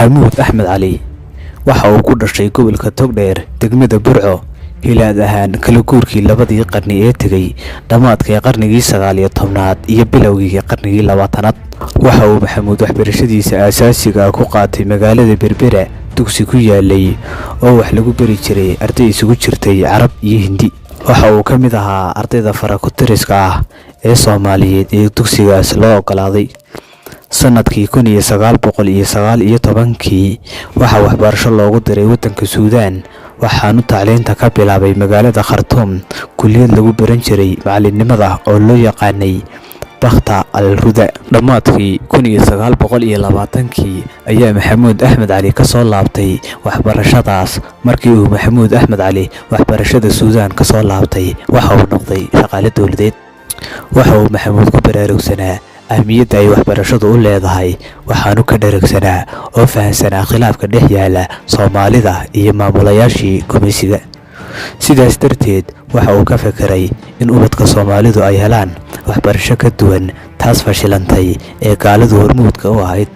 Maxamuud Axmed Cali waxa uu ku dhashay gobolka Togdheer, degmada Burco, hilaad ahaan kala guurkii labadii qarni ee tegey, dhammaadkii qarnigii 19aad iyo bilowgii qarnigii 20aad. Waxa uu Maxamuud waxbarashadiisa aasaasiga ku qaatay magaalada Berbera, dugsi ku yaalay oo wax lagu beri jiray arday isugu jirtay Carab iyo Hindi. Waxa uu ka mid ahaa ardayda farakutiriska ah ee Soomaaliyeed ee dugsigaas loo ogolaaday. Sanadkii 1919kii waxaa waxbarasho loogu diray waddanka Suudaan, waxaanu tacliinta ka bilaabay magaalada Khartuum, kulliyad lagu baran jiray macalinimada oo loo yaqaanay Bakhta al Ruda. Dhammaadkii 1920kii ayaa Maxamuud Axmed Cali ka soo laabtay waxbarashadaas. Markii uu Maxamuud Axmed Cali waxbarashada Suudaan ka soo laabtay, waxa uu noqday shaqaale dowladeed. Waxa uu Maxamuud ku baraarugsanaa ahmiyadda ay waxbarashadu u leedahay, waxaanu ka dharagsanaa oo fahansanaa khilaafka dhex yaala Soomaalida iyo maamulayaashii gumaysiga. Sidaas darteed waxa uu ka fekeray in ubadka Soomaalidu ay helaan waxbarasho ka duwan taas fashilantay ee gaaladu hormuudka u ahayd.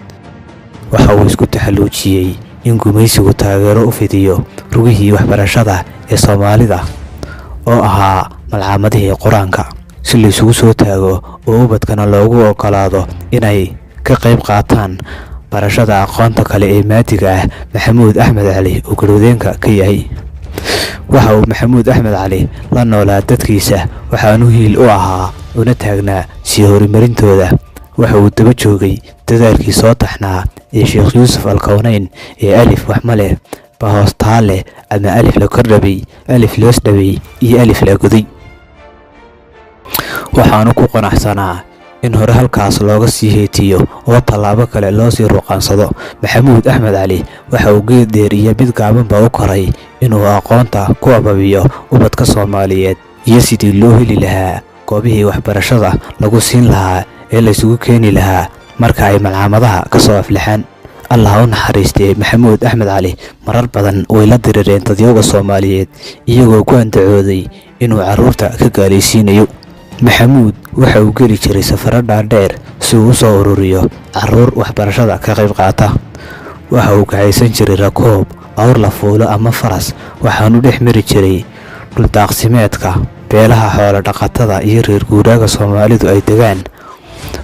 Waxa uu isku taxalluujiyey in gumaysigu taageero u fidiyo rugihii waxbarashada ee Soomaalida oo ahaa malcaamadihii Qur-aanka, si laysugu soo taago oo ubadkana loogu ogolaado inay ka qayb qaataan barashada aqoonta kale ee maadiga ah. Maxamuud Axmed Cali uu garwadeenka ka yahay. Waxa uu Maxamuud Axmed Cali la noolaa dadkiisa, waxaanu hiil u ahaa una taagnaa sii horumarintooda. Waxa uu daba joogay dadaalkii soo taxnaa ee Sheekh Yuusuf Alkownayn ee alif wax ma leh bahoostaa leh ama alif la kordhabay, alif loos dhabay iyo alif la goday. Waxaanu ku qanacsanaa in hore halkaas looga sii heetiyo oo tallaabo kale loo sii ruqaansado. Maxamuud Axmed Cali waxa uu geed dheer iyo mid gaabanba u koray inuu aqoonta ku ababiyo ubadka Soomaaliyeed iyo sidii loo heli lahaa goobihii waxbarashada lagu siin lahaa ee laysugu keeni lahaa marka ay malcaamadaha ka soo aflaxaan. Allah u naxariistee, Maxamuud Axmed Cali marar badan way la dirireen dadyooga Soomaaliyeed, iyagoo ku andacooday inuu carruurta ka gaalaysiinayo. Maxamuud waxa uu geli jiray safaro dhaadheer si uu u soo ururiyo carruur waxbarashada ka qayb qaata. Waxa uu kaxaysan jiray rakoob, awr la fuulo ama faras, waxaanu dhex mari jiray dhuldaaqsimeedka beelaha xoolo dhaqatada iyo reer guuraaga Soomaalidu ay degaan.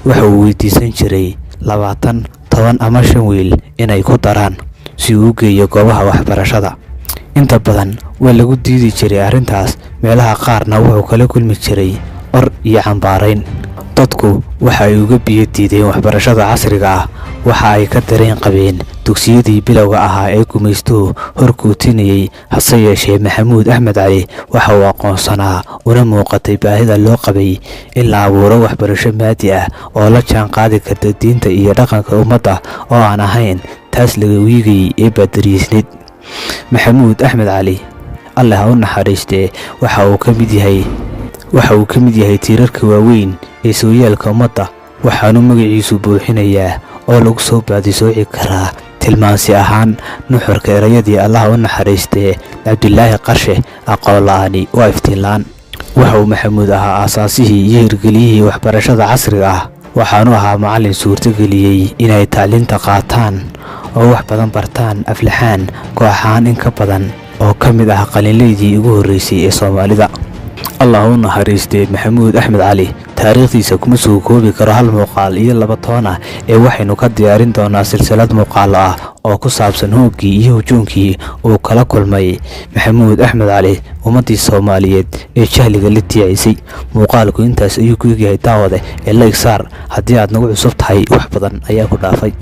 Waxa uu weydiisan jiray 20, 10 ama 5 wiil inay ku daraan si uu u geeyo goobaha waxbarashada. Inta badan waa lagu diidi jiray arrintaas, meelaha qaarna wuxuu kala kulmi jiray or iyo cambaarayn. Dadku waxa ay uga biyo diideen waxbarashada casriga ah waxa ay ka dareen qabeen dugsiyadii bilowga ahaa ee gumaystuhu hor kuutinayey. Hase yeeshee Maxamuud Axmed Cali waxa uu aqoonsanaa una muuqatay baahida loo qabay in la abuuro waxbarasho maadi ah oo la jaan qaadi karta diinta iyo dhaqanka ummadda, oo aan ahayn taas laga wiigayay ee baadariisneyd. Maxamuud Axmed Cali, Alle ha u naxariistee, waxa uu ka mid yahay tiirarka waaweyn ee sooyaalka ummadda, waxaanu magaciisu buuxinayaa oo lagu soo baadisooci karaa tilmaansi ahaan nuxurka erayadii Allah u naxariistee Cabdilaahi Qarshe: "Aqoon la'aani waa iftiin la'aan." Waxa uu Maxamuud ahaa aasaasihii iyo hirgeliyihii waxbarashada casriga ah, waxaanu ahaa macallin suurtageliyey inay tacliinta qaataan oo wax badan bartaan, aflaxaan kooxaan in ka badan oo ka mid ah qalinleydii ugu horreysay ee Soomaalida. Allah u naxariistee, Maxamuud Axmed Cali taariikhdiisa kuma soo koobi karo hal muuqaal iyo laba toon ah, ee waxaynu ka diyaarin doonaa silsilad muuqaalo ah oo ku saabsan hooggii iyo hujuunkii uu kala kulmay Maxamuud Axmed Cali ummaddii Soomaaliyeed ee jahliga la tiicisay. Muuqaalku intaas ayuu ku egyahay. Daawade, ee like saar haddii aad nagu cusub tahay. Wax badan ayaa ku dhaafay.